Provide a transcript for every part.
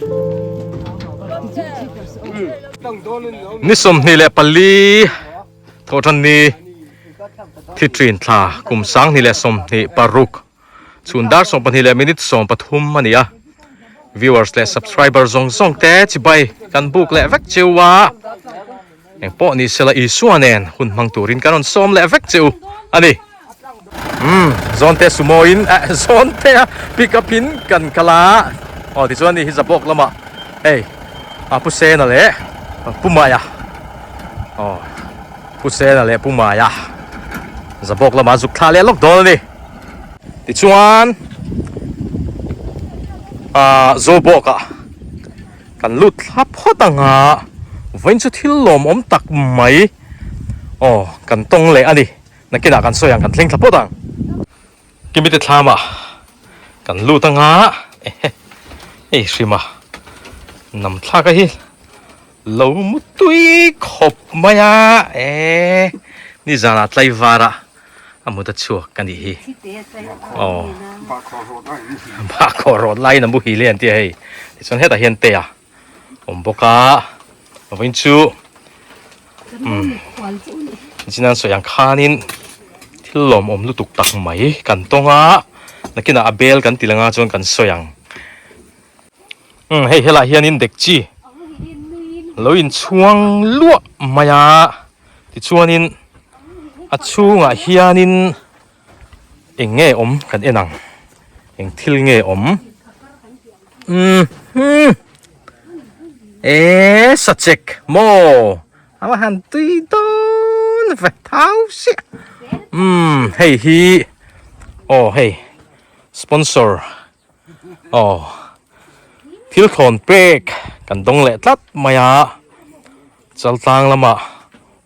Ni 24 thawhṭan ni thi ṭin thla kum 2026 chhun dar 12 leh minute 13 a ni a. Viewers leh subscriber zawng zawng te chibai kan buk leh vek cheu a. Eng pawh ni sela Isua nen hun hmang turin kan rawn sawm leh vek che u a ni. Umm Zawnte sumo in eh Zawnte a pick up in kan kal a aw tichuan ni hi Zabawk lamah hei a Pu Sena leh Pu Maia aw Pu Sena leh Pu Maia Zabawk lamah zuk thlah leh lawk dawn a ni. Tichuan ah Zobawkah Kan lut thla phawt ang a, vawiin chu thil lawmawm tak mai aw kan tawng leh a ni. Nakinah kan sawi ang kan thleng thla phawt ang. Kimite thlamah kan lut ang a, ehe hei hrima nam thlak a hi lo mu tui khawp mai a, e nizanah tlaivar ah a mut a chhuak a nih hi aw bahkhawh rawt laiin a muhil hi an ti a hei tichuan hetah hian te a awm bawk a vawiin chu umm nichina an sawi ang khanin thil lawmawm lutuk tak mai kan tawng a nakinah a bel kan ti lang a chuan kan sawi ang umm hei helaiah hianin dekchi lo inchhuang luah mai a. Tichuanin a chhungah hianin eng nge awm kan en ang eng thil nge awm umm hmm eee sachek maw a va han tui dawn ve thau siah umm hei hi aw hei sponsor aw thil thlawn pek kan dawng leh tlat mai a. Chaltlang lamah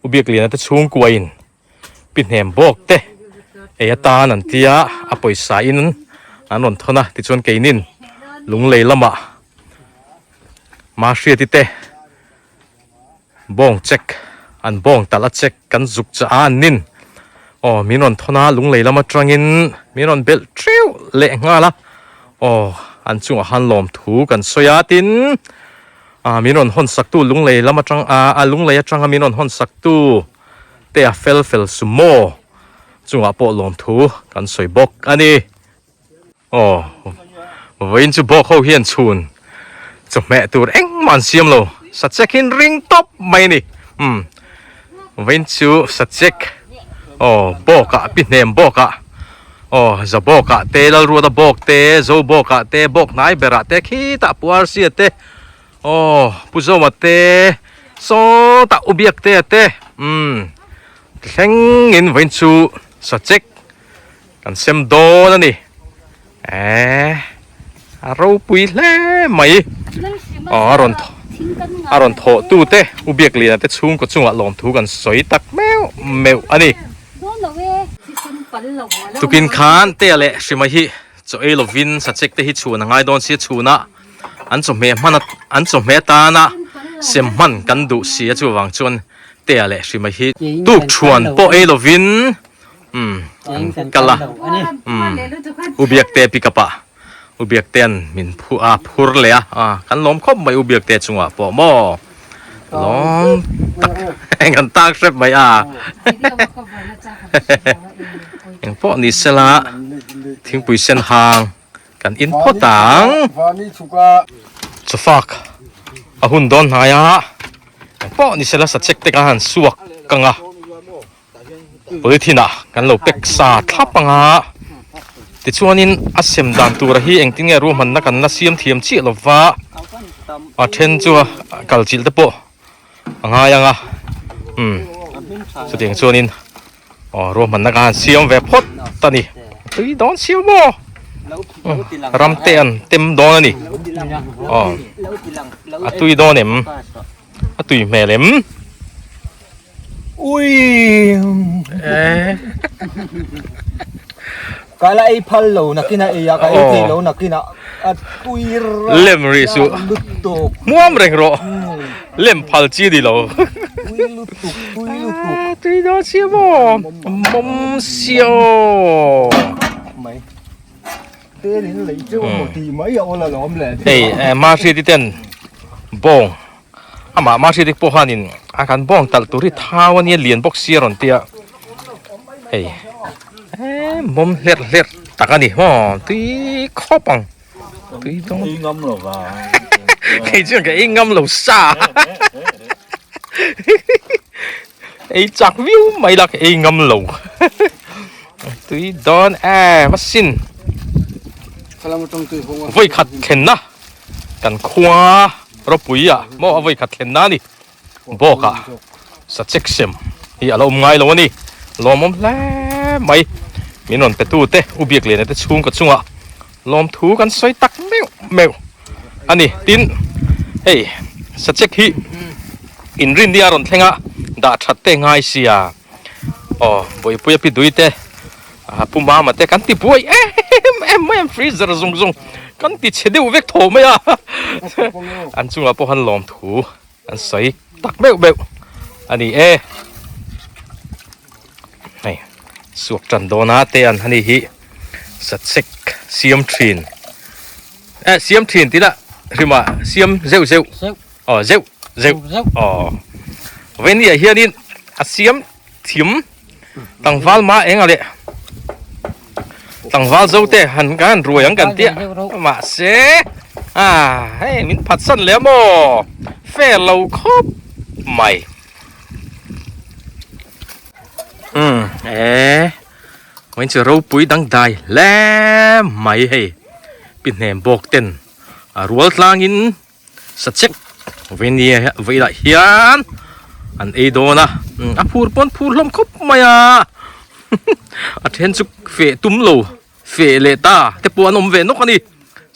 U Biakliana te chhungkuain pi hnem bawk te ei atan an ti a, a pawisa in an rawn thawn a, tichuan keinin Lunglei lamah Mahriati te bawng check an bawng talh a check kan zuk chah a an nin aw min rawn thawn a, Lunglei lam atangin min rawn belh teuh leh nghal a, aw an chungah khan lawmthu kan sawi a tin. Ah min rawn hawn sak tu lunglei lam atang ah a lunglei atanga min rawn hawn sak tu te a fel fel sumo chungah pawh lawmthu kan sawi bawk a ni. Aw vawiin chu bawk ho hian chhun chawhmeh tur engmah an siam lo sachek hi an ring tawp mai a ni. Umm vawiin chu sachek aw bawkah pi hnem bawkah aw za bawkah te Lalruata bawk te Zo bawkah te bawk hnai berah te khitah Puarsia te Aw Pu Zoma te sawtah U Biaktea te umm thlengin vawiin chu sachek kan sem dawn a ni eh a ropui hle mai aw a rawn a rawn thawh tu te U Biakliana te chhungkaw chungah lawmthu kan sawi tak meuh meuh a ni tukin khan Tea leh Hrima hi chaw ei lovin sachek te hi chhun a ngai dawn sia chhunah. an chawhmeh hman an chawhmeh atana sem hman kan duh si a chuvang chuan tea leh hrima hi tuk thuan pawh ei lovin umm an kal a umm u biakte pick up ah u biakte an min phu a phur leh a a kan lawm khawp mai u biakte chungah pawh maw lawm tak kan tak hrep mai a engpawh ni sela thingpui sen hang. Kan in phawt ang. Chawfak a hun dawn hnai a, eng pawh ni sela sachek te kan han suak kang a, polythene ah kan lo pack sa thlap ang a, tichuanin a sem dan tura hi engtin nge ruahmanna kan la siam thiam chiah lova, a then chu kal chilh te pawh a ngai ang a, umm chutiang chuanin. Aw ruahmanna kha han siam ve phawt a ni tui dawn siam maw ram te an tem dawn a ni aw a tui dawn em a tui hmel em ui ka la ei phal lo nakina ei a ka ei thei lo nakina a tui lem ri chu hmuam reng rawh lem phal chi ni lo tui lutuk tui lutuk tui dawn sia maw mawm sia aw mai. tel in lei teuh maw tih mai a awl alawm le. Hei Mahriati ten bawng amah Mahriati pawh khanin a kan bawng talh tur hi thau ania lian bawk si a rawn tia hei mawm hlerh hlerh tak a ni maw tui khawp ang tui dawn Ei ngam lo va. Kei chuan ka ei ngam lo sa. Ei chak viau mai la ka ei ngam lo. Tui dawn em a sin. Vawi khat thlenna kan khua ropui ah maw a vawi khat thlenna a ni. Bawk ah sachek sem hi a lo awm ngai lo a ni. Lawmawm hle mai. Min rawn pe tu te u Biakliana te chhungkaw chungah lawmthu kan sawi tak meuh meuh a ni. Tin, hei sachek hi inrinni a rawn thleng a, dah that te ngai sia. Aw, Buaipuia pi dui te, Pu Mama te kan ti buai em em mai an freezer zung zung kan ti chhe deuh vek tho mai a. An chungah pawh han lawmthu an sawi tak meuh meuh a ni e. Hei, suak tan dawn a te an hani hi sachek siam thin. Eh, siam thin tih lah hrimah siam zeuh zeuh. Aw zeuh zeuh aw Venia hianin a siam thim tlangval ma eng a leh tlangval zo te han kan ruai ang kan tia mahse a hei min phatsan leh maw fair lo khawp mai umm e vawiin chu ropui dangdai hle mai hei pi hnem bawk ten a rual tlangin. Sachek veinia veilah hian an ei dawn a a phur pawn phur hlawm khawp mai a a then chu feh tum lo feh leh ta te pawh an awm ve nawk a ni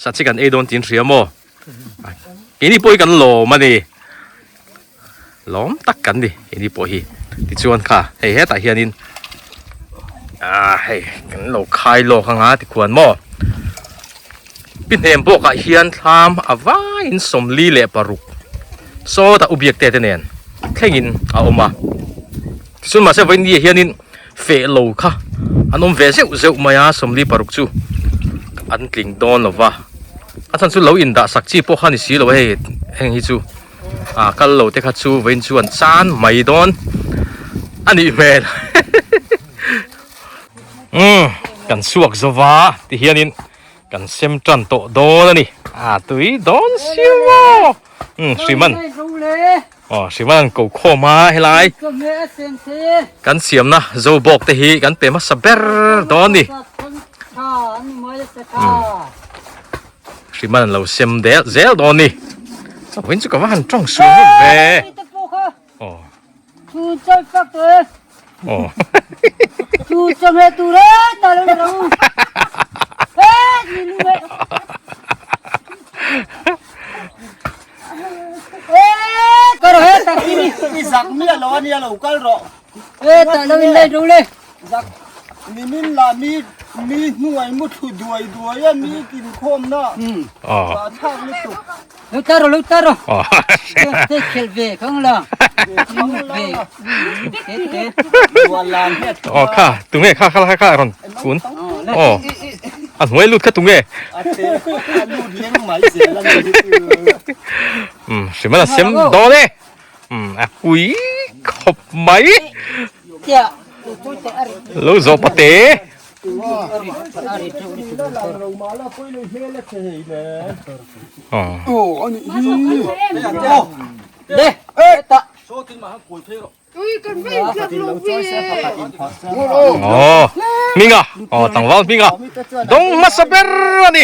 sachek an ei dawn tih an hria maw keini pawh hi kan lawm a ni lawm tak kan ni keini pawh hi tichuan kha hei hetah hianin ah hei kan lo khai lawk anga tikhuan maw pi hnem bawkah hian thlam a vaiin 46 sawtah u biak te te nen thlengin a awm a tichuan mahse vawiin hianin feh lo kha an awm ve zeuh zeuh mai a 46 chu an tling dawn lo va a chhan chu lo indah sak chi pawh kha ni si lo a hei heng hi chu. Ah kal lo te kha chu vawiin chuan chan mai dawn a nih hmel umm kan suak zo va ti hianin kan sem tan tawh dawn a ni ah tui dawn siu maw umm hriman aw hriman an ko khawm a helai kan siamna zo bawk te hi kan pe hmasa ber dawn a ni umm. Hriman an lo sem del zel dawn ni. Vawiin chu ka va han tawng sual ngawt ve. Aw. Aw. Zak nimin lah mi mi hnuai mu thlu duai duai a mi tin khawmna ah thlak lutuk. Lo tar rawh lo tar rawh. Te khel ve khang la. Ve. Te te. Aw kha tunge kha kha kha rawn kun. Aw. A hnuai lut kha tunge. A te a lut leng mai zel a ni. Um hrimana sem dawn e. Umm a pui khawp mai. Lo zawh pate. Aw hminga aw tlangval hminga dawng hmasa ber a ni.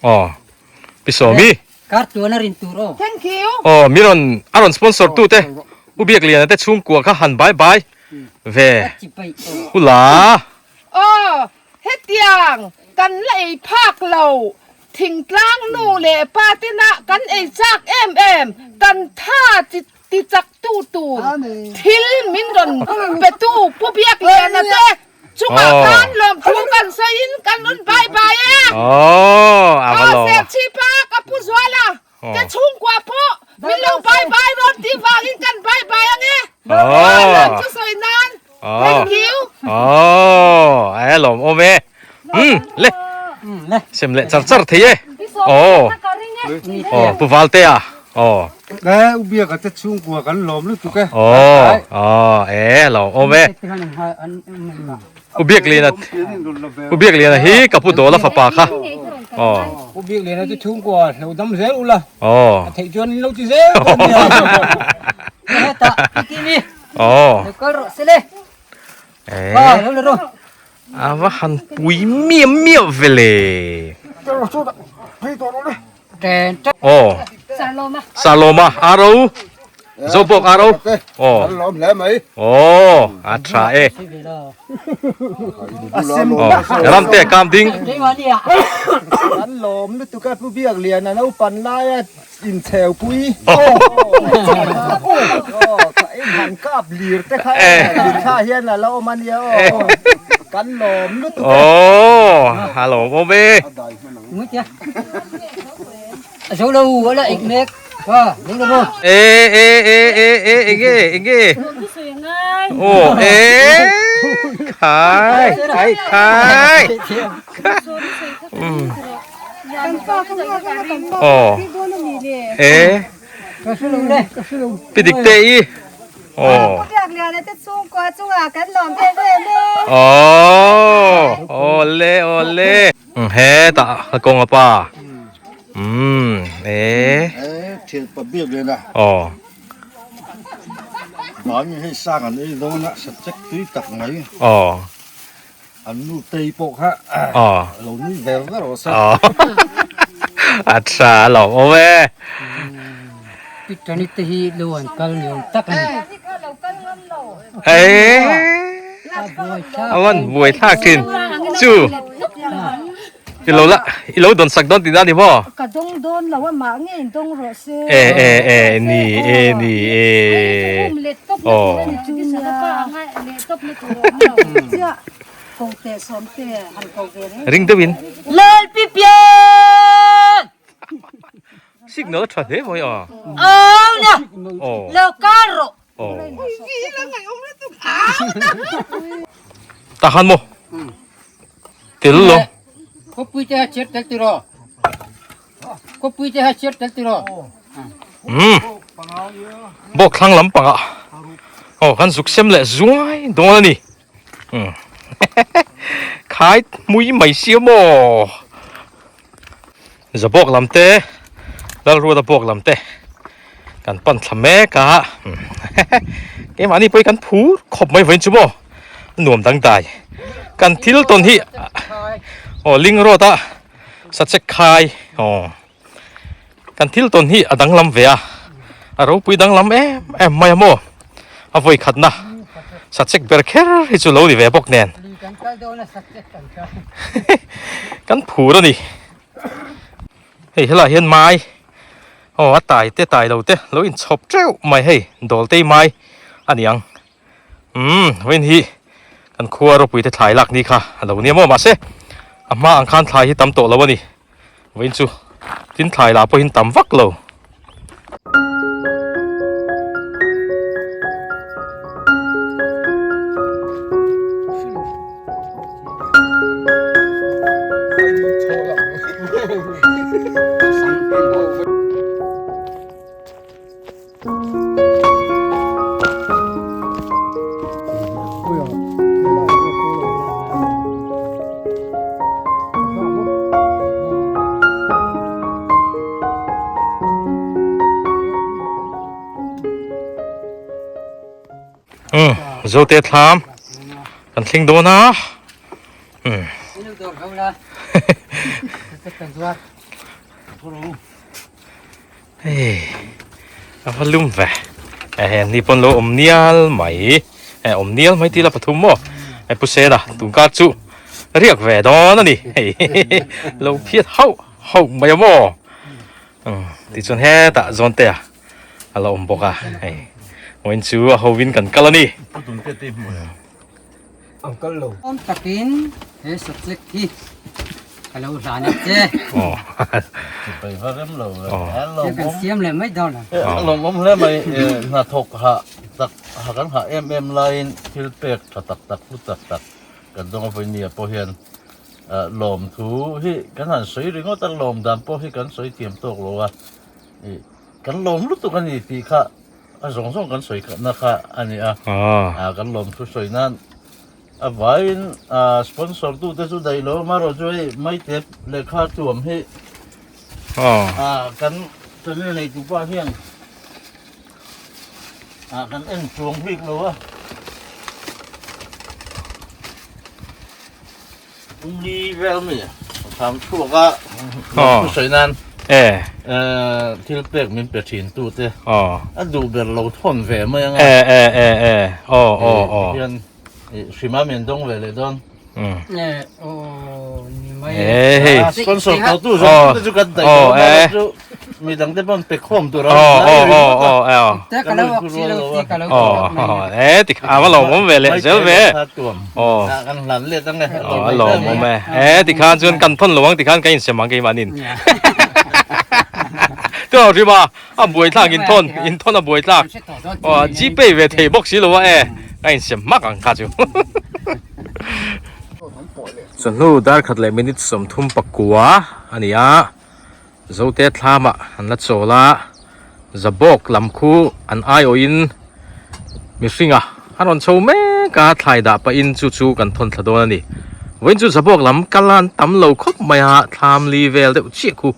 Aw pi Sawmi aw mi rawn a rawn sponsor tu te u Biakliana te chhungkua kha han bye bye ve hula. Aw hetiang kan la ei phak lo thingtlang nu leh pa tena kan ei chak em em kan tha chi Ti chak tu tur thil min rawn pe tu Pu Biakliana te chungah khan lawmthu kan sawiin kan rawn bai bai e. Aw Serchhipa ka Pu Zuala te chhungkua pawh min lo bai bai. Thank you. Oh, e lawm awm e. Um, le. Sem leh char char thei e. Oh. Oh, pu Valtea. Oh. Le u biak a te chhungkua kan lawm lutuk e. Oh, oh, e lawm awm e. U biak lian a U biak lian a hi ka pu dawl a fapa kha. Oh. U biak lian a te chhungkua hlo dam zel ula. Oh. A theih chuan in lo ti zel dawn nia. Heta kimi. Oh. Kal rawh se le. Eh. Ba lo le ro. A va han pui miah miah ve le. Aw. Saloma aro. Zobawk aro. Aw. Aw a tha e. Aw ramte kam ding. An lawm lutuk a pu biak lian a naupan lai a inchheu pui. Aw in han kap lir te kha lir kha hian a la awm a nia aw. Kan lawm lutuk a. Aw a lawm awm e. E e e e e enge enge. Aw e khai khai. Aw e pi dik te i aw aw awle awle hetah a kawng a pa umm e aw aw. An nu tei pawh kha lo nui ver ver rawh se. A tha a lawm awm e. Picnic te hi lo an kal ni awm tak a ni. A van buai thlak thin chu. I lo la i lo dawn sak dawn tih na ni maw? Ka dawng dawn lo a mah nge in dawng rawh se. E e e ni e ni e. Um let tawp na tur a ni chu nia. Let tawp na tur a awm lo. Chiah ko te sawm te han ko ve reng. Ring deuh in. Lalpi pian! Signal a tha hle mai a. Au nia! Lo kal rawh. Tahan maw? Tel lo. Khawpui te ha chhiar tel tiraw? Khawpui te ha chhiar tel tiraw? Um. Bawk thlang lampangah aw kan zuk sem leh zuai dawn a ni. Um. Khai hmui mai sia maw? Zabawk lam te Lalruata bawk lam te kan pan thla mek a keimahni pawh hi kan phur khawp mai vawiin chu maw nuam dangdai kan thil tawn hi aw ling road a sachek khai aw kan thil tawn hi a danglam ve a a ropui danglam em em mai a maw a vawi khatna sachek ber kher hi chu lo ni ve bawk nen kan phur a ni hei helaiah hian mai aw a tai te tai lo te lo inchhawp teuh mai hei dawl tei mai a ni ang umm vawiin hi kan khua ropui te thlai lak ni kha a lo nia maw mahse a hma ang khan thlai hi tam tawh lo a ni. Vawiin chu tin thlai lah pawhin tam vak lo. Um zote thlam kan thleng dawn a um Hei a va lum ve eh ni pawn lo awm nial mai eh awm nial mai tila pathum maw eh pu sena tungkar chu riak ve dawn a ni hei lo phiat hauh hauh mai a maw tichuan hetah zawn te a lo awm bawk a hei vawiin chu a hovin kan kal a ni. Awm takin he subject hi. Ka lo hlan a che. Aw. Pai va rem lo ve. Hello. Kan siam leh mai dawn lo. Lawmawm hle mai hnathawk hah tak ha kan hah em em laiin thil pek tha tak tak hlu tak tak kan dawng a vawinia pawh hian lawmthu hi kan han sawi ringawt a lawm dan pawh hi kan sawi thiam tawk lo a kan lawm lutuk a ni tih kha a zawng zawng kan sawi na kha a ni a kan lawmthu sawi nan A vaiin sponsor tu te chu daih lo amarawh chu hei maite lehkha tuam hi kan channel nei tu pa hian kan en chuang bik lo a. Ni vel mi tham chhuak a thu sawi nan thil pek min pe thin tu te a duh ber lo thawn ve mai anga hian hrima min dawng ve leh dawn sponsor to tu zawng te chu kan daih lo a chu mi dang te pawn pe khawm tur a Kan hlan let ang e. A lawmawm e. E tikhan chuan kan thawn lo ang tikhan ka insem ang keimahnin. Chu ho hrim a, a buai thlak in thawn, in thawn a buai thlak. Aw Gpay ve thei bawk si lo a e, ka insem hmak ang kha chu. Chawhnu darkhat leh minute 34 a ni a, Zote thlamah an la chawl a, Zabawk lam khu an aiawhin mihringa a rawn chho mek a, thlai dah pahin chu chu kan thawn thla dawn a ni. Vawiin chu Zabawk lam kal an tam lo khawp mai a, thlam li vel deuh chiah khu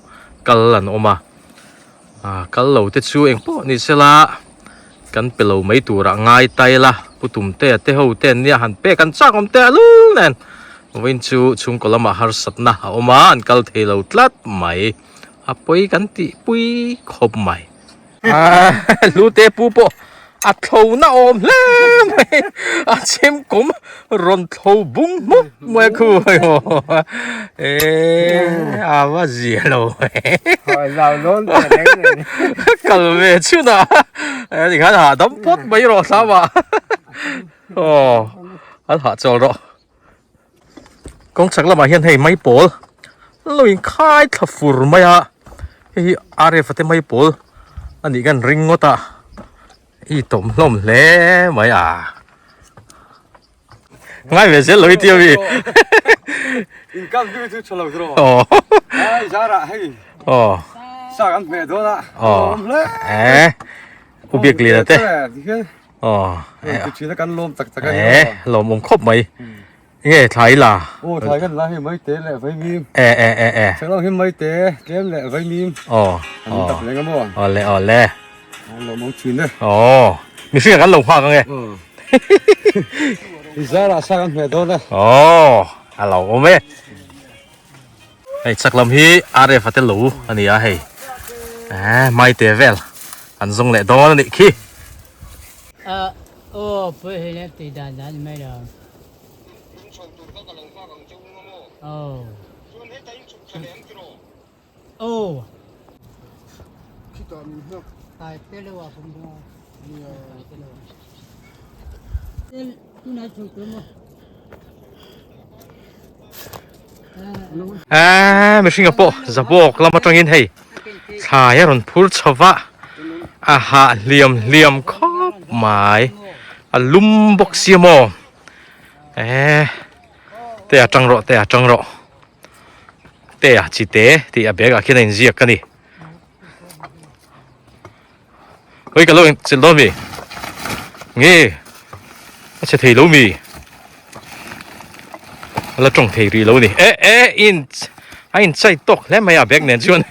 kal an awm a, kal lo te chu eng pawh ni sela kan pe lo mai turah ngai tai la, Pu Tumtea te ho te an nia han pek an chak awm teh lul nen. Vawiin chu chhungkaw lamah harsatna a awm a, an kal thei lo tlat mai. A pawi kan tih pui khawp mai. Hlute pu pawh a thlo na awm hle mai. A chim kum rawn thlo bung hmuk mai khu. E a va zia lo. Kal ve chhun a. Tikhan hahdam phawt mai rawh hlam ah. Aw an hahchawl rawh. Kawng chhak lamah hian hei maipawl lo in khai thla fur mai a hei hi RF te maipawl a nih kan ring ngawt a i tawm hlawm hle mai a ngai ve zel lo i tia mi in kam du chu chalo zro aw ai zara hei aw sa kan hme dawn a aw eh u biak lian te Aw. Ti thin a kan lawm tak tak a ni. Eh, lawmawm khawp mai. Nge thlai la. Aw, thlai kan la hei mai te leh vaimim. Eh eh eh eh. Chhang hi mai te tlem leh vaimim. Aw. An tak reng a maw. Aw le aw le. Lawmawm thin e. Aw. Mihring kan lo nghak ange. I zara sa kan hmeh dawn a. Aw, a lo awm e. Hei chak lam hi RF a te lo a ni a hei eh maite vel an zawng leh dawn a nih khi. A aw pawh hi le tih dan dan ni mai lo. Aw. Aw. Kai te lo a pum do. Kai te lo. Tunai chho tu mo. Eee mihringa pawh zabawk lam atangin hei thlai a rawn phur chho va a hah hliam hliam khawp mai a lum bawk sia maw eee te a tang rawh te a tang rawh te a chi te tih a bag ah khian a inziak a ni Oi ka lo chilh dawn mi nge a chhe thei lo mi a la tawng thei rih lo ni e e in a in chai tawk hle mai a bag nen chuan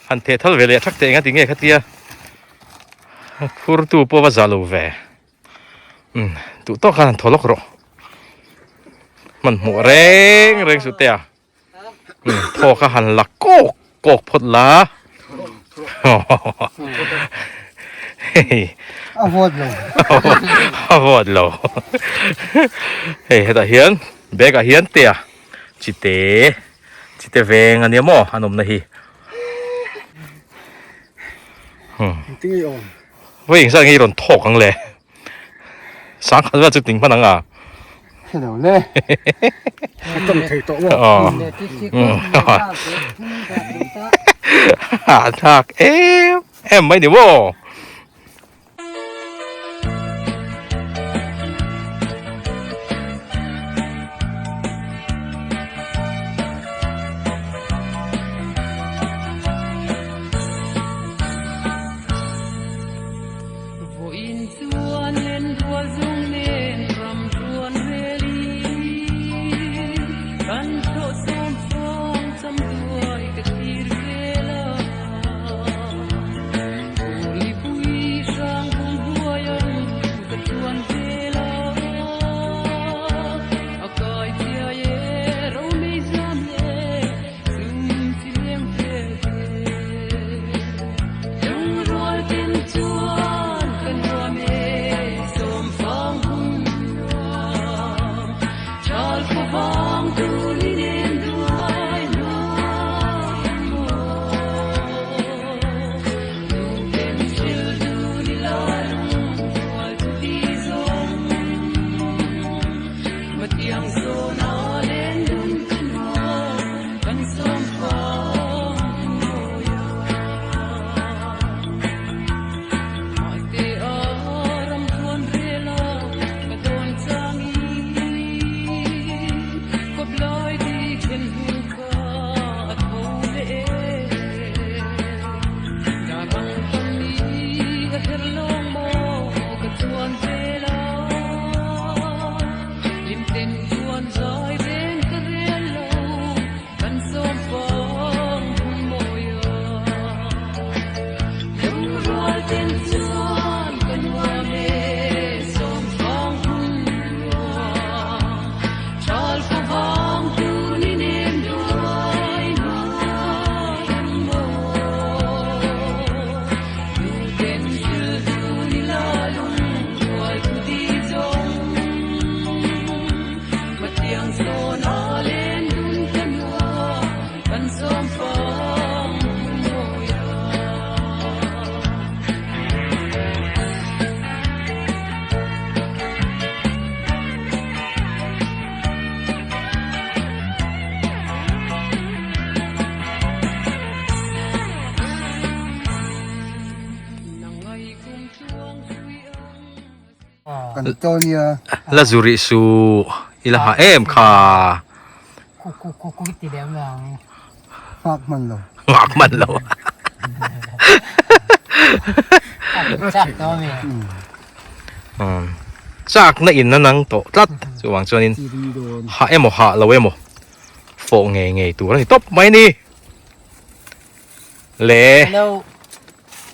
han theh thal ve leh thak teh enga ti nge khatia phur tu pawh va za lo ve um duh tawk khan han thaw lawk rawh hmanhmawh reng reng suh te a. Thawk a han la kawk kawk phawt la. A vawt lo. A vawt lo. Hei hetah hian bag ah hian tea chite chite veng ania maw an awmna hi. Vawi engzat nge i rawn thawk ang le? Sangkhat vel chu ting hman ang a. Hre lo le. A tawng thei tawh maw? Hahthlak em em mai ni maw? Kan to nia. La zu rih su i la ha em kha. Ku ku ku ku ti lem lo ang. Nghak hman lo. Nghak hman lo. Chak to mi. Chak na in na nang tawh tlat chuvang chuanin ha emaw ha lo emaw fawh ngei ngei tur a ni tawp mai ni. Le. Hello.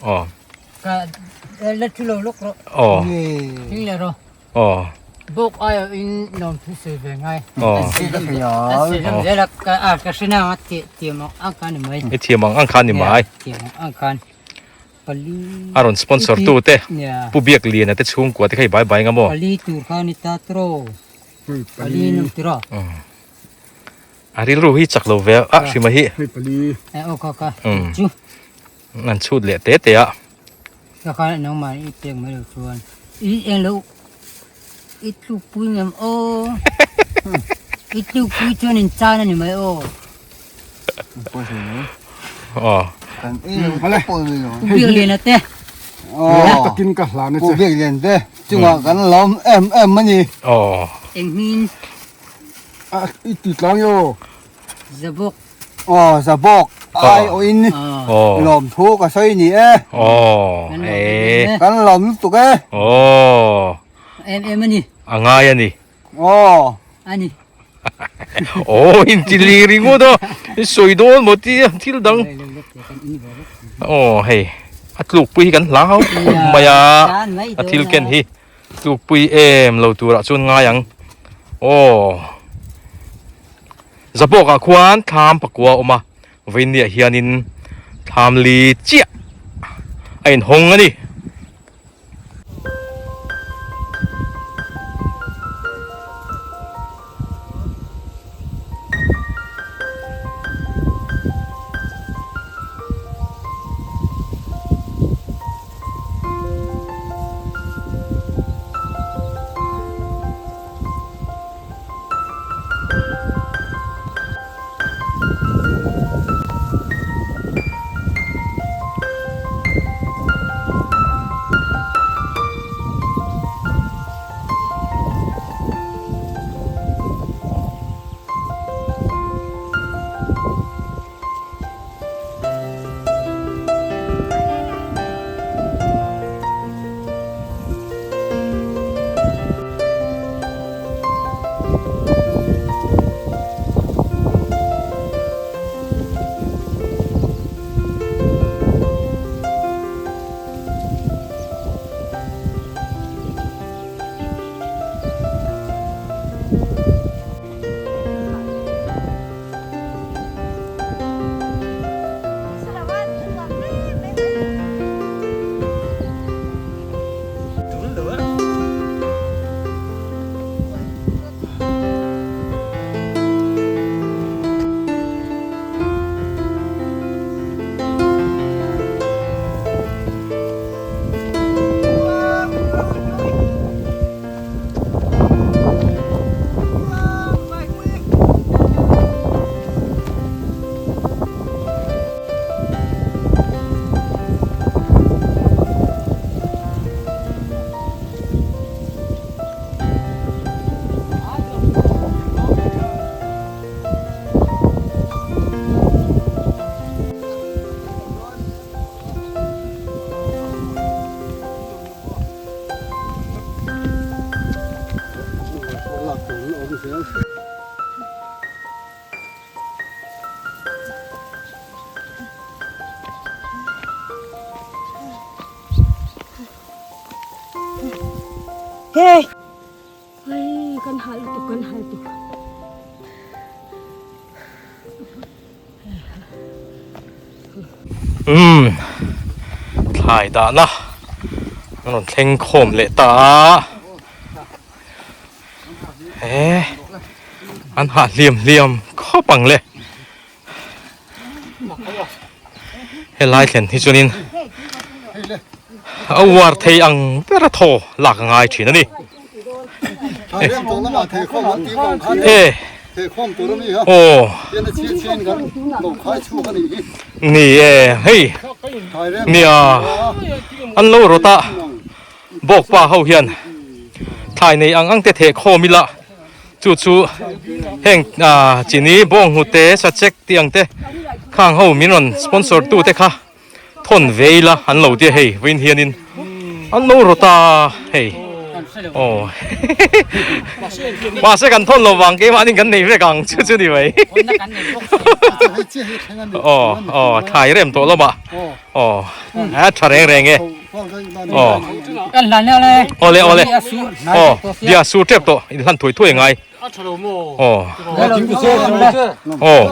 Aw. Ka la thu lo lawk rawh. Aw. Thing le rawh. Aw. Bawk aia in lawm thu sawi ve ngai. Aw. A sawi lam zel a ka a ka hre nang a ti thiam ang ang khan ni mai. I thiam ang ang khan ni mai. Thiam ang ang khan. Pali. A rawn sponsor tu te. Pu Biak Liana te chhungkua te kha i bai bai nga maw? Pali tur khan i ta tro. Pali nung tira. A rilru hi chak lo ve a hrima hi. Hei pali. E aw kha kha. Chu. An chhut leh te te a. Ka kha nangmah i pek mai lo chuan. I eng lo i tluk pui ngem aw. I tluk pui chuan in chan a ni mai aw. Aw. Kan ei lo te pawh ni lo. Pu Biak Liana te. Aw. Takin ka hlan a che. Pu Biak Lian te chungah kan lawm em em a ni. Aw. Eng hming. A i ti tlang yo. Zabawk. Aw Zabawk ai awhin lawm thu ka sawi ni e. Aw e. Kan lawm lutuk e. Aw. Em em a ni. A ngai a ni. Aw. A ni. Aw in ti li ringawt a. I sawi dawn maw ti a thil dang. Aw hei a tlukpui hi kan hlau khawp mai a. A thil ken hi. Tlukpui em lo turah chuan ngai ang. Aw. Zapawkah khuan thlam pakua a awm a, vawiinniah hianin thlam li chiah a inhawng a ni. Hey! Ai, kan hal lutuk, kan hal lutuk. Umm, thlai dahna an rawn thleng khawm leh ta a. He an hah hliam hliam khawp ang le. Helai thlen hi chuanin a uar thei ang ber a thaw lak a ngai thin a ni. E aw ni e hei nia an lo rawt a bawkpa ho hian thlai nei ang ang te theh khawm ila. Chu chu heng chini bawng hnute sachek tih ang te khang ho min rawn sponsor tu te kha thawn ve ila an lo tia hei vawiin hianin an lo rawt a hei aw mahse kan thawn lo vang keimahni kan nei vek ang chu chu ni mai aw aw thlai rem tawh lamah aw a tha reng reng e. Aw. Kan hlan leh le. Awle awle. Aw bia su tep tawh in hlan thui thui ngai. A tha lo maw. Aw. Aw.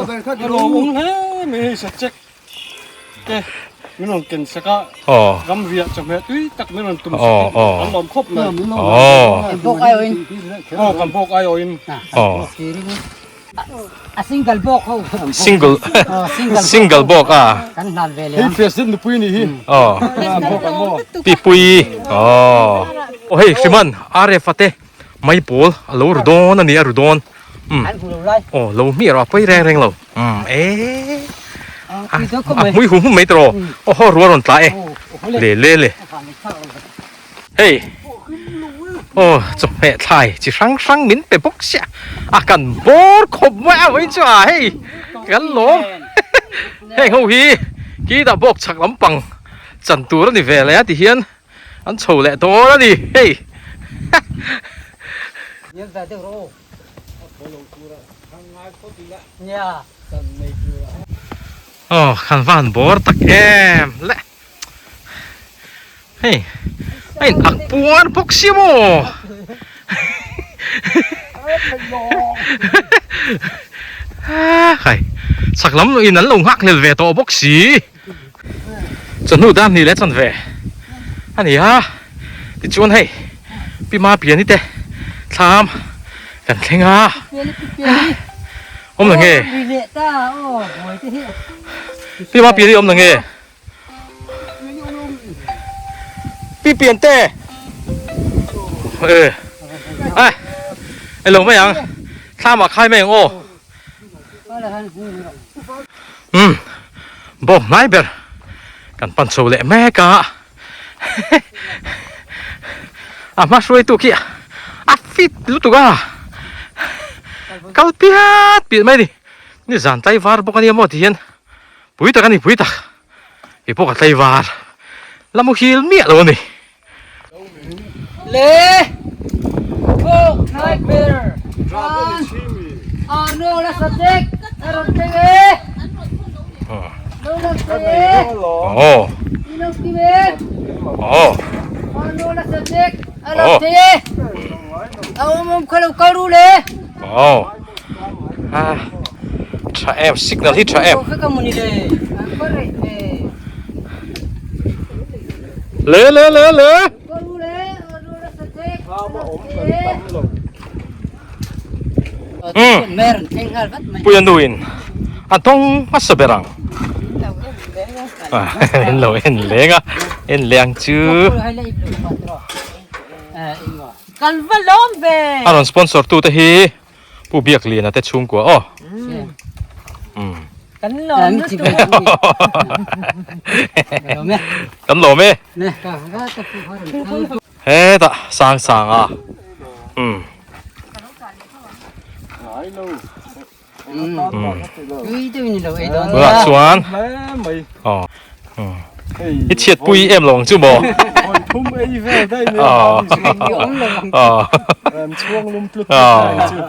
Mai sa check te min rawn ken sak a. Aw. Ram riah chawhmeh tui tak min rawn tum sak. Aw aw. Kan lawm khawp mai. Aw. Bawk ai awin. Aw kan bawk ai awin. Aw. A single bawk ho. Single. Single. Single bawk a. Kan hlan ve leh. Hei president nupui ni hi. Aw. Pi pui. Aw. Aw hei Hriman RF ate mai pawl a lo ru dawn a ni a ru dawn. An hmu lo lai. Aw lo hmi erawh a pawi reng reng lo. Umm e. A hmui hum hum mai tawh. Aw haw rual rawn tla e. Le le le. Hei aw chawhmeh thlai chi hrang hrang min pe bawk sia a kan bawr khawp mai a vawiin chu a hei kan lawm heng ho hi khi dah bawk chhak lampang chan tur a ni ve leh a ti hian an chho leh dawn a ni hei. Aw kan van bawr tak em le. Hei a in ak puar bawk sia maw Khai chak lam in an lo nghak hlel ve tawh bawk si chawhnu dan hnih leh chan ve a ni a tichuan hei pi ma piani te thlam kan thleng a awm la nge pi ma piani awm la nge. Pi pian te e ai ai lo mai ang thla mah khai mai ang aw um bawk hnai ber kan pan chho leh mek a a hma hruaitu khi a fit lutuk a kal piat piat mai a ni ni zan tlaivar bawk a nia maw ti hian. Pui tak a ni pui tak kei pawh ka tlaivar la muhil miah lo a ni. Le Bawk Sniper Ran Arnold a satek a rawn thleng e Lo rawn thleng e Aw I lo kim e Aw Arnold a satek a rawn thleng e A awm awm kha lo kal ru le Aw Ah tha em signal hi tha em. Le le le le. Puia nu in a dawng hmasa ber ang. En lo en leng a en leng chu. Kan va lawm ve. A rawn sponsor tu te hi Pu Biakliana te chhungkua aw. Kan lawm lutuk. Kan lawm e. Hetah sang sang a. Um. Tunah chuan I chhiatpui em lo ang chu maw? Thum ei vel daih mai a mahni chu. An chhuang lum tlut tlut lai chu.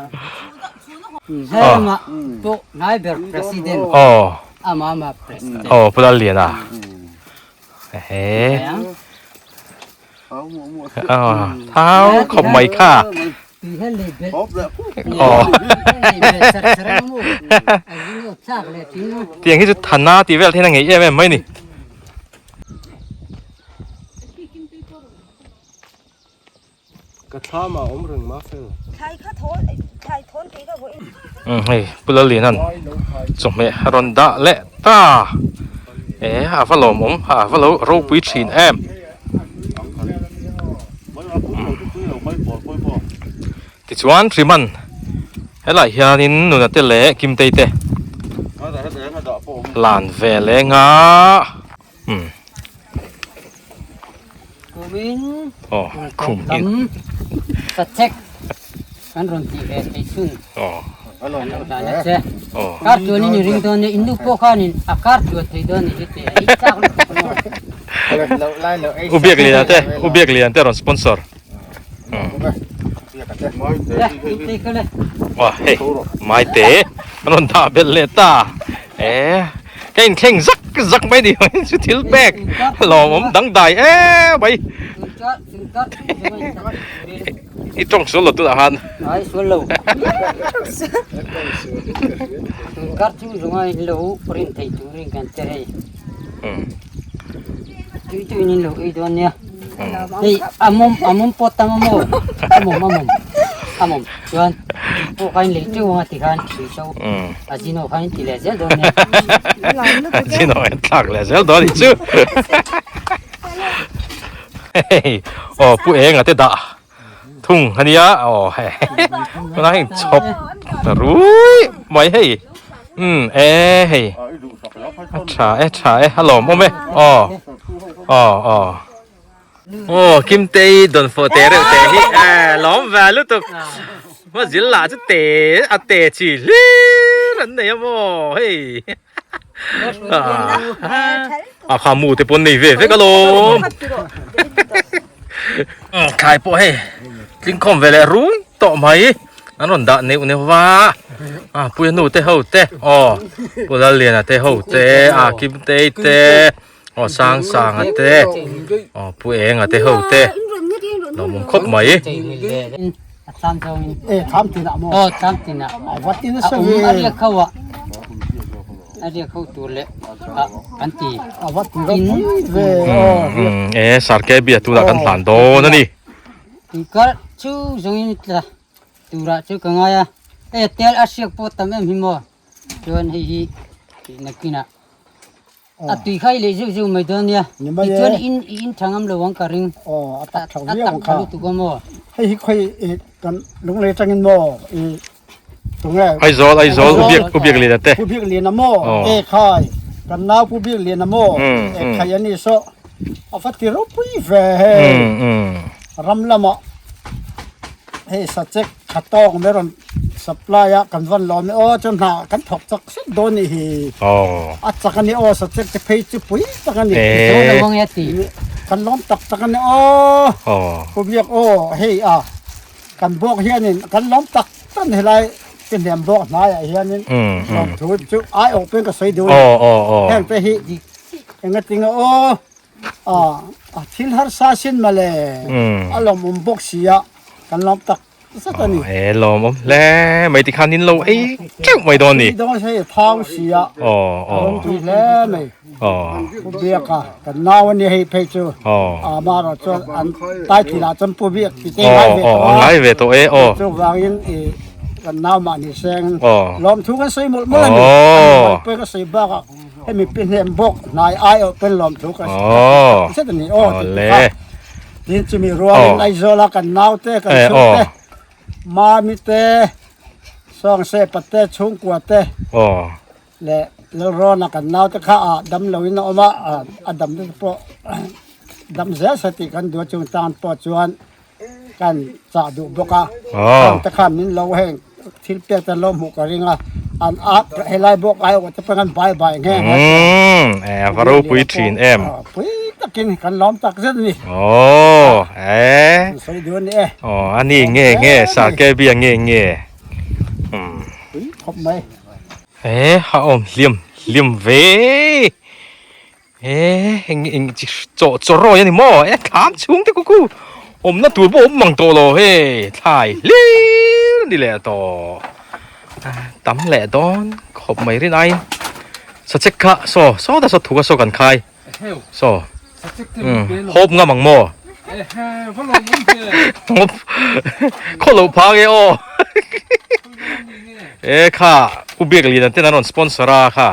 Helama pawh hnai ber president ama ama president. Aw Pu Lalliana. Ehe. Thau khawp mai kha. Tiang hi chu thana tih vel thein a ngei em em mai ni. Ka thlam ah awm reng ma fel. Umm hei Pu Lallian chawhmeh a rawn dah leh ta e a va lawmawm a va lo ropui thin em. Tichuan Hriman helaiah hianin nuna te leh Kimtei te lan ve leng a. Umm. Kumin Aw khum in. Ka check kan rawn tih ve thei chhun. Aw. Kan lo dan a che. Aw. Kar tluan in i ring dawn nia, in nu pawh khanin a kar tluan thei dawn ni hi te a i chak lutuk maw. U Biak Lian te, U Biak Lian te rawn sponsor. Le, in tei kha le. Wah hei Maite an rawn dah belh leh ta. E ka inthleng zak zak mai ni chu thil pek lawmawm dangdai em mai. I tawng sual lo tunah khan. Ai sual lo. Kar chu zunga in lo rin thei turin kan che hei. Tui tui in lo ei dawn nia. Hei amawm amawm pawt tam amaw amawm amawm amawm chuan pawh kha in lei teuh anga tikhan tui so a zino khan in ti leh zel dawn nia. Zino en thlak leh zel dawn anih chu. Hei aw pu enga te dah thung ania aw hei tunah hian chhawp rui mai hei umm e hei a tha e tha e a lawmawm e aw aw aw aw Kimtei dawnfawh te reuh te hi e lawm ve lutuk hma zil lah chu te a te chi hlir an nei a maw hei. A kha mu te pawn nei ve vek alawm. Thlai pawh hei tlingkhawm ve leh rui tawh mai an rawn dah neuh neuh va a puia nu te ho te aw Pu Lalliana te ho te a Kimtei te aw Sangsanga te aw Pu Enga te ho te lawmawm khawp mai. A thlam zawng in. E thlam tinah maw? Aw thlam tinah. A va tin A nasa um ve. a riak ho a. A riak ho tur leh a kan ti. A va ti ropui ve aw. E sarke bia tunah kan hlan dawn a ni. Tuikar chu zawng in tla turah chu ka ngai a. E tel a hriak pawh tam em hi maw. Chuan hei hi nakinah A tui kha i leh zeuh zeuh mai dawn nia. Tichuan in i in tha ngam lo ang ka ring. Aw a tak tha viau ang kha. A tak tha lutuk a maw? Hei hi khawi i kan lunglei atangin maw i tunge. Aizawl Aizawl U Biak U Biak Liana te. Pu Biak Liana maw e khai kan nau Pu Biak Liana maw e khai a ni saw a va ti ropui ve hei ram lamah hei sachek Tha tawk mai rawn supply a kan van lawm e aw chuan hna kan thawk chak sep dawn nih hi a chak a ni aw sachek te phei chu pui tak a ni kan lawm tak tak a ni aw pu biak aw hei a kan bawk hianin kan lawm tak tak a ni helai te hniam bawk hnaiah hianin lawmthu chu ai awh pawhin ka sawi duh a ni heng te hi engatinge aw a thil harsa sin mawle a lawmawm bawk si a. Kan lawm tak zet a ni. E lawmawm hle mai tikhan in lo ei teuh mai dawn ni. Ei dawn hei thau si a. Aw aw. Rawng tui hle mai. Aw. Pu Biaka kan nau a ni hei phei chu. Aw. A mah chuan an tai thil ah chuan Pu Biak ti te ngai ve tawh a. Aw ngai ve tawh e aw. Chuvangin i kan nau mah ni seng. Aw. Lawmthu kan sawi mawlh mawlh a ni. Aw. Pawh ka sawi bakah hemi pi hnem bawk hnai ai awh pen lawmthu ka sawi zet a ni aw. Aw le. Tin chumi rualin Aizawla kan naute kan chhungte Mami te Sawngse pate chhungkua te leh Lalrawna kan naute kha a dam loin a awm a, a dam te pawh dam zel se tih kan duh a chung tan pawh chuan kan chah duh bawk a. Khang te khan min lo heng thil pek te an lo hmuh ka ring a, an a helai bawk aiawh te pawh an bai bai nghe nghe. Umm, a va ropui thin em. Pui tak. takin kan lawm tak zet a ni. Aw e. Kan sawi duh a ni e. Aw a ni nge nge Sarkebia nge nge. Umm. Pui khawp mai. E a awm hliam hliam ve. E eng eng chi chaw chaw rawi a ni maw e thlam chhung te kuku awmna tur pawh awm mang tawh lo hei thlai hlir ni leh tawh tam leh dawn khawp mai rin aiin sachek kha saw saw ta saw thuka saw kan khai saw hawp ngam ang maw hawp khaw loh phang e aw e kha u biak lian an ten an rawn sponsor a kha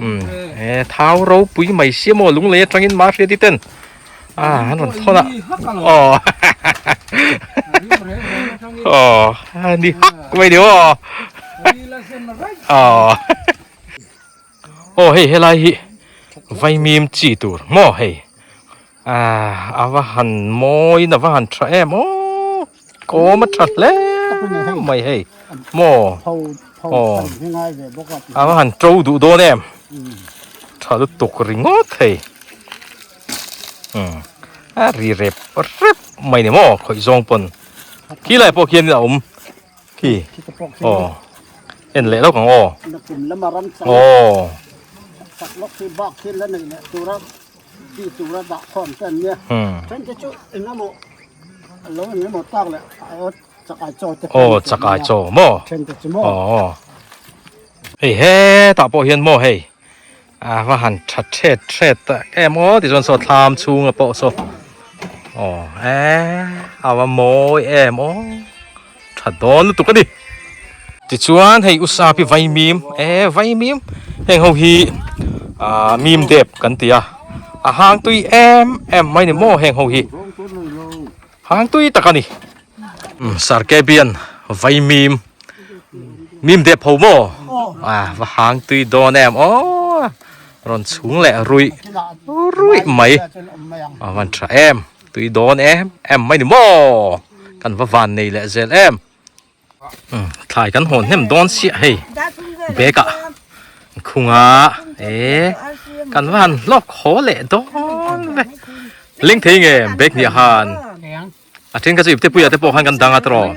um e thau ropui mai sia maw lunglei atangin ma hriat i ten a an rawn thawn a aw aw ni hak mai ni aw aw aw hei helai hi vaimim chi tur maw hei Ah, a va han mawiin a va han tha em aw, kawm a tha hle mai hei maw aw a va han to duh dawn em tha lutuk ringawt hei umm a ri rep rep mai ni maw khawih zawng pawn khi lai pawh khian a awm khi aw en leh lawk ang aw aw. Tih tura dah khawm te an nia. Then te chu eng emaw lo eng emaw tak leh chakai chaw te Aw chakai chaw maw? Then te chu maw? Aw. Hei hetah pawh hian maw hei a va han tha thet thet tak em aw tichuan saw thlam chhunga pawh saw aw e a va mawi em aw tha dawn lutuk a ni. Tichuan hei usa pi vaimim e vaimim heng ho hi ah mim dep kan ti a a hang tui em em mai ni maw heng ho hi hang tui tak a ni Sarkebian vaimim mim dep ho maw ah va hang tui dawn em aw rawn chhung leh ruih ruih mai a van tha em tui dawn em em mai ni maw kan va van nei leh zel em. Thlai kan hawn hnem dawn chiah hei bag ah khung a e kan va han hlawk haw leh dawn ve leng thei nge bag hniah khan a then kha chu ipte puia te pawh khan kan dang a tawh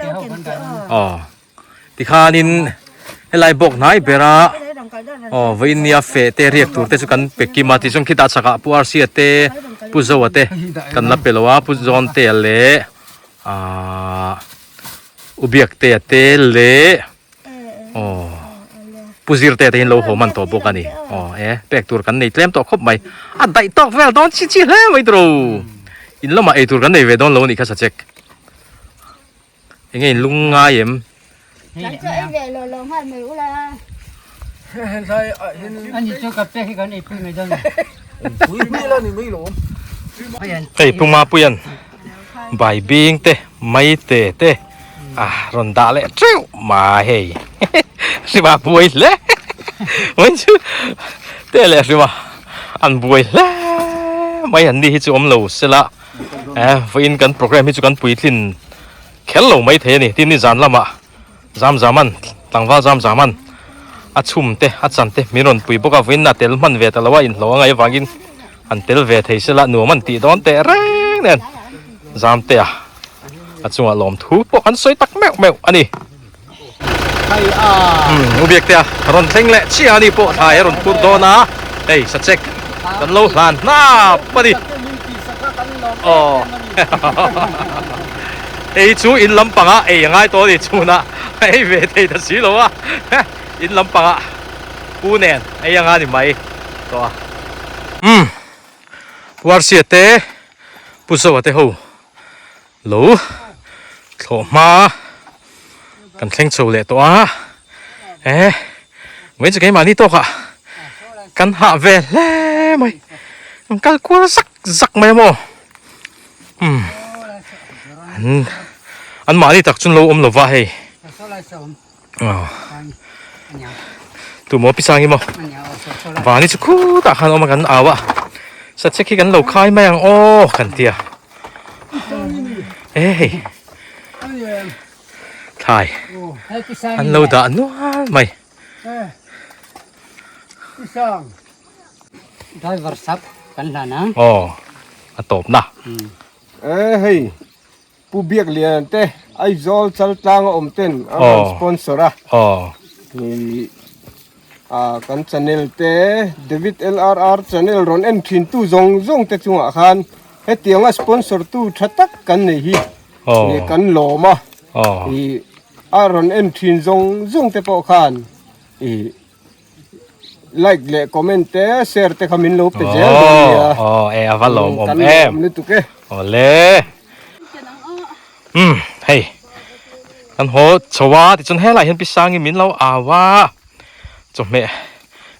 aw tikhanin helai bawk hnai bera aw vawiin nia feh te riak tur te chu kan pe kim a tichuan khitah chhakah pu Arsia te pu Zoa te kan la pe lo a pu John te leh ahh. U Biaktea te leh aw Pu Zirtea te hian lo haw man tawh bawk a ni. Aw e pek tur kan nei tlem tawh khawp mai. A daih tawk vel dawn chi chi hle mai tawh. In lamah ei tur kan nei ve dawn lo a nih kha Sachek. Enge in lung ngai em? Hei Pu Mapuia'n bai bing te mai te te a rawn dah leh teuh mai hei hrima buai hle mai chu te leh hrima an buai hle mai an ni hi chu awm lo sela eh vawiin kan program hi chu kan puitlin kher lo mai thei a ni tin nizan lamah Zam Zaman, tlangval Zam Zaman a chhum te a chan te min rawn pui bawk a, vawiin a tel hman ve ta lo a, inhlawh a ngaih avangin an tel ve thei sela nuam an tih dawn teh reng nen Zam te a a chungah lawmthu pawh an sawi tak meuh meuh a ni. Umm u Biakte a rawn thleng leh chiah a ni pawh thlai a rawn phur dawn a, hei sachek kan lo hlan hnap a ni. Aw. Ei chu in lampangah ei a ngai tawh a ni chhunah a ei ve thei ta si lo a, in lampangah pu nen ei anga ni mai tawh a. Umm Pu Arsia te Pu Zoa te ho lo thlawh hma kan thleng chho leh tawh a, e vawiin chu keimahni tawkah kan hah ve hle mai, kan kal kual zak zak mai a maw. Umm an an mahni tak chu an lo awm lova hei aw tumaw pi sang hi maw vani chu khutah khan a awm a kan au a sachek hi kan lo khai mai ang aw kan tia e hei thlai an lo dah nual mai. Driver sap. Kan hlan ang. Aw a tawp na. E hei Pu Biak Lian te Aizawl Chaltlang a awm ten an rawn sponsor a. Aw. I a kan channel te David LRR channel rawn en thin tu zawng zawng te chungah khan hetianga sponsor tu tha tak kan nei hi kan lawm a. I a rawn en thin zawng zawng te pawh khan i like leh comment te share te kha min lo pe zel dawn nia. Aw e a va lawm awm em. Kan lutuk e. Awle. Um hei kan haw chho a tichuan helai hian pi Sangi min lo au a chawhmeh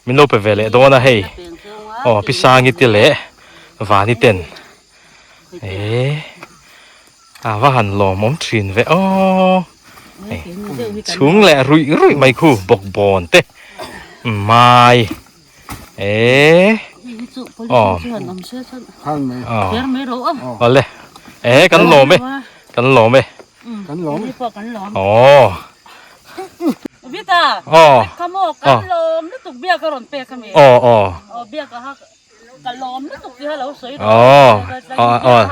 min lo pe ve leh dawn a hei aw pi Sangi te leh Vani ten e a va han lawmawm thin ve aw hei chhung leh ruih ruih mai khu bawkbawn te mai e aw awle e kan lawm e kan lawm e kan lawm aw Vita aw kan lawm lutuk biak a rawn pek ami aw aw aw biak a hak Ka lawm lutuk tih a lo sawi rawh. Aw aw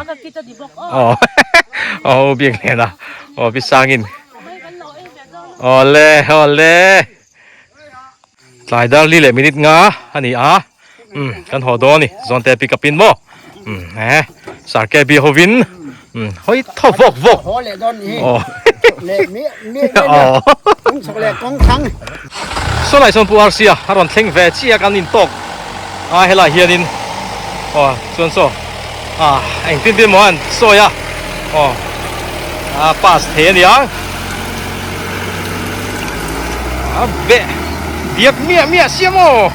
aw aw biak hnen a aw pi sangin awle awle tlai dar li leh minute nga a ni a um kan haw dawn a ni zawn te pick up in maw um he sarke bi hovin um hawi thaw vawk vawk haw leh dawn ni aw leh mi mi aw kawng chhawk leh kawng thlang Saw lai sawn Pu Arsia a rawn thleng ve chiah kan intawk a helai hianin aw chuan saw ah engtin tin maw an sawi a aw a pass thei a niang a beh biak miah miah sia maw.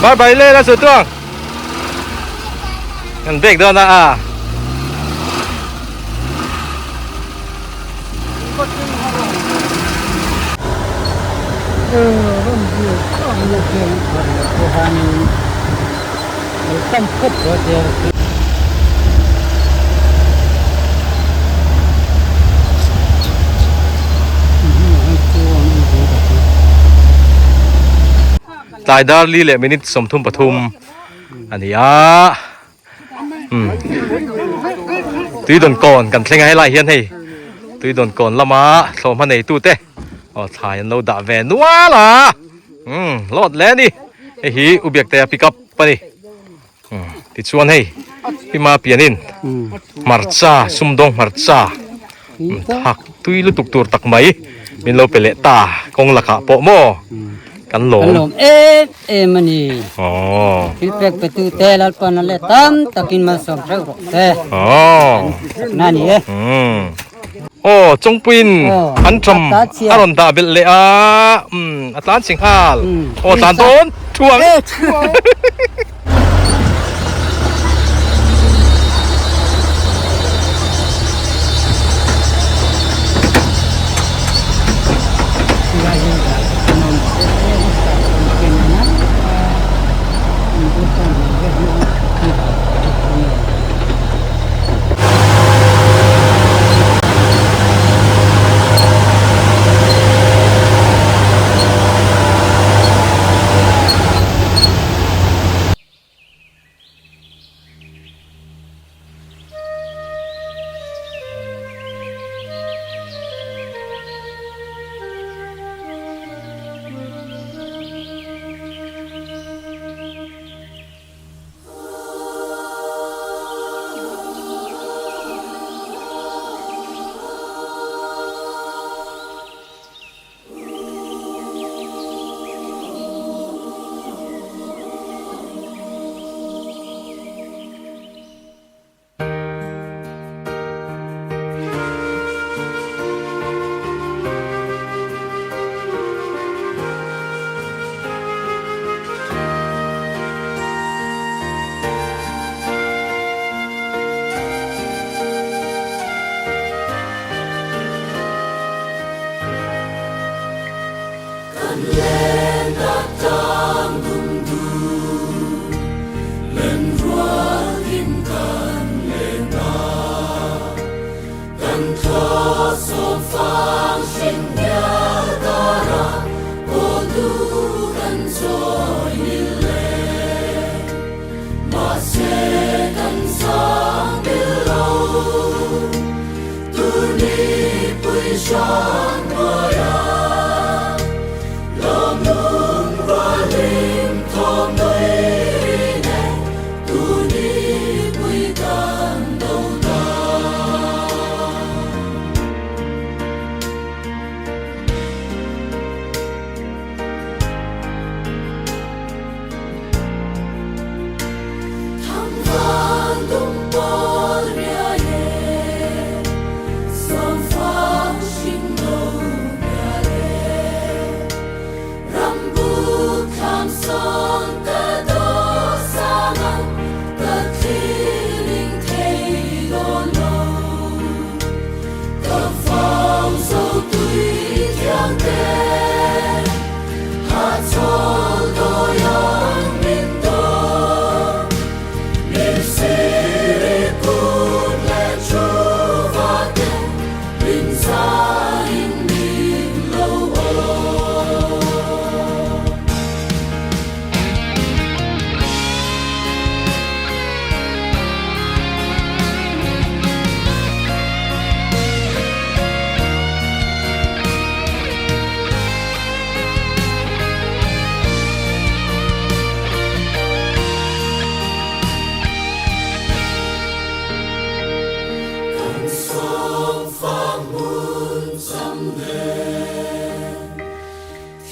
Bye bye le la chu tuang kan bek dawn a a Tlai dar li leh minute 33 a ni a umm tui dawn kawn kan thleng a helai hian hei tui dawn kawn lama thlawhhma neitu te aw thlai an lo dah ve nual a umm lawt hle a ni hei hi u biakte a pick up a ni umm tichuan hei hima pianin hmarcha sumdawng hmarcha thak tui lutuk tur tak mai min lo pe leh ta kawng lakah pawh maw kan lawm kan lawm em em a ni aw thil pek pe tu te lalpan a leh tam takin malsawm theuh rawh se aw na ni e umm aw chawngpuiin an ṭam a rawn dah belh leh a umm a tlan chhe nghal aw tlan dawn thuang. Kan len tak tang dum.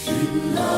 Thinlai.